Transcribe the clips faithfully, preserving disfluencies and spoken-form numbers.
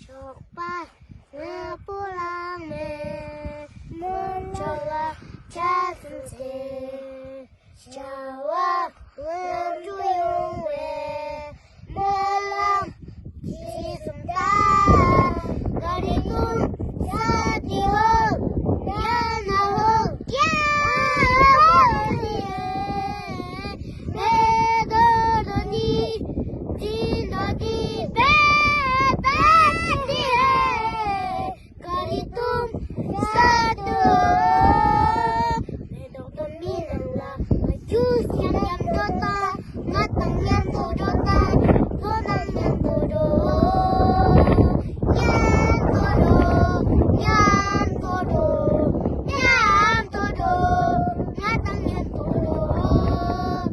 ཞོགས་པ་སྔ་པོ་ལངས་ནས་མི་ཚོགས་ལ་ཆ་ཚང་ཚེ། བྱ་བ་ལམ་འགྲོ་ཡོང་བའི་སྨོན་ལམ་ཇི་ཙམ་བཏབ། ག་རེ་དུང་ས་དེ་འོ་ཉ་ན་འོ་རྒྱ་འོ་དེ་མེ་ཏོག་འདྲ་ནི་འཛིན་འདོད་དེ་བེ་བེ་དེ། ག་རེ་དུང་ས་དུ་མེ་ཏོག་དུང་མི་ནང་ལ་རྒྱུ་ཡང་ཡང་འགྲོ་དང་ང་དང་མཉམ་དུ་འགྲོ་དང་ཁོ་དང་མཉམ་དུ་འགྲོ། མཉམ་དུ་འགྲོ། མཉམ་དུ་འགྲོ། མཉམ་དུ་འགྲོ། ང་དང་མཉམ་དུ་འགྲོ།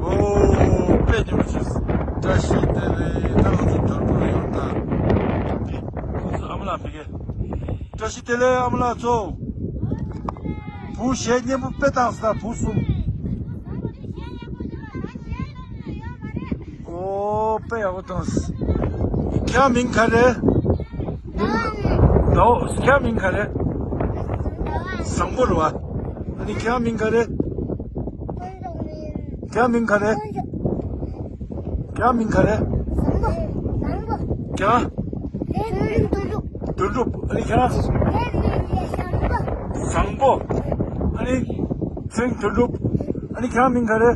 ཨོ། དཔེ་སྙིང་རྗེ། བཀྲ་ཤིས་བདེ་ལེགས། ད་ང་ཚོ་དོལ་པོ་ལ་ཡོང་ད། ཁོང་ཚོ་ཨ་མ་ལགས་ཕ་གི། བཀྲ་ཤིས་བདེ་ལེགས་ཨ་མ་ལགས་ཚོ། བུ་གཞས་སྙན་པོ་དཔེ་བཏང་ས་བུ་གསུམ། ཨོ། དཔེ་ཡག་པོ་བཏང་། ཁྱེད་མིང་ག་རེ། ཟླ་བོ། ཁྱེད་མིང་ག་རེ། བཟང་པོ་རེད་བ། ཨ་ནི་ཁྱེད་མིང་ག་རེ། ཁྱེད་མིང་ག་རེ། ཁྱེད་མིང་ག་རེ། ཁྱེད། དོན་གྲུབ། ཨ་ནི་ཁྱེད། བཟང་པོ། ཨ་ནི། ཚེ་རིང་དོན་གྲུབ། ཨ་ནི་ཁྱེད་མིང་ག་རེ།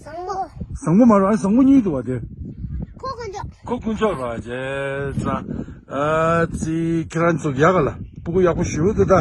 བཟང་པོ། བཟང་པོ་མ་རེད། ཨ་ནི་བཟང་པོ་གཉིས་འདུག་བ་དེ། ཁོ་དཀོན་མཆོག་ཁོ་དཀོན་མཆོག་རེད་བ། བྱས་ཙང་། ཨ་ཙི། ཁྱེད་རང་ཚོ་ཡག་ག་ལ། སྤུ་གུ་ཡག་པོ་ཞེ་པོ་འདུག་ད།